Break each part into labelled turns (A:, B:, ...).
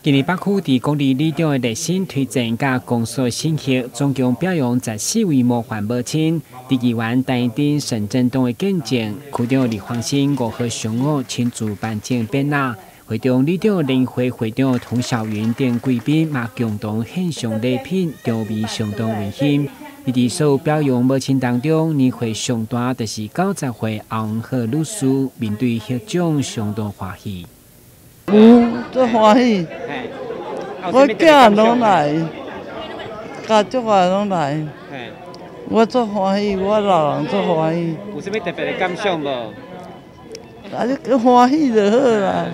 A: 今年北區佇公里里長的熱心推薦佮公所審核，總共表揚14位模範母親。佇議員陳丁沈振東的見證，區長李黃新5號上午親自頒贈匾額。會中里長聯會會長童小雲等貴賓嘛共同獻上禮品，場面相當溫馨。佇佇所有表揚母親當中，年歲上大就是90歲洪鶴女士，面對獲獎相當歡喜。
B: 有，足歡喜。我囝攏來，家族也攏來，我足歡喜，我老人足歡喜。
A: 有啥物特別的感想無？
B: 啊，你歡喜就好啦，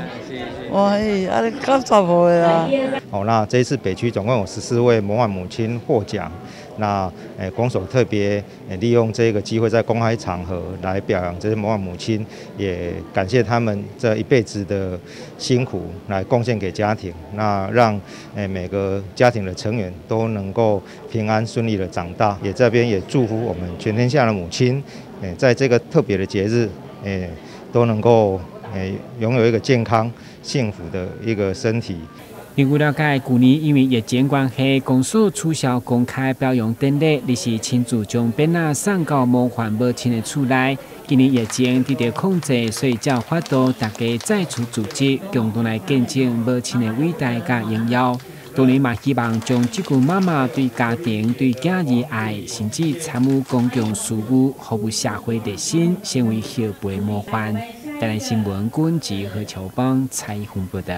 B: 歡喜，啊，你90歲啊。
C: 好，那這一次北區總共有14位模範母親獲獎，那公所特別利用這個機會，在公開場合來表揚這些模範母親，也感謝他們這一輩子的辛苦來貢獻給家庭，那讓每個家庭的成員都能夠平安順利的長大，也這邊也祝福我們全天下的母親，在這個特別的節日，都能夠擁有一個健康幸福的一個身體。
A: 根據了解，舊年因為疫情關係，公所取消公開表揚典禮，而是親自將匾額送到模範母親的厝內。今年疫情得到控制，所以才有法度大家再次組織，共同來見證母親的偉大佮榮耀。當然嘛，希望將這群媽媽對家庭、對囝兒愛，甚至參與公共事務、服務社會熱心，成為後輩模範。台南新聞軍吉何秋邦採訪報道。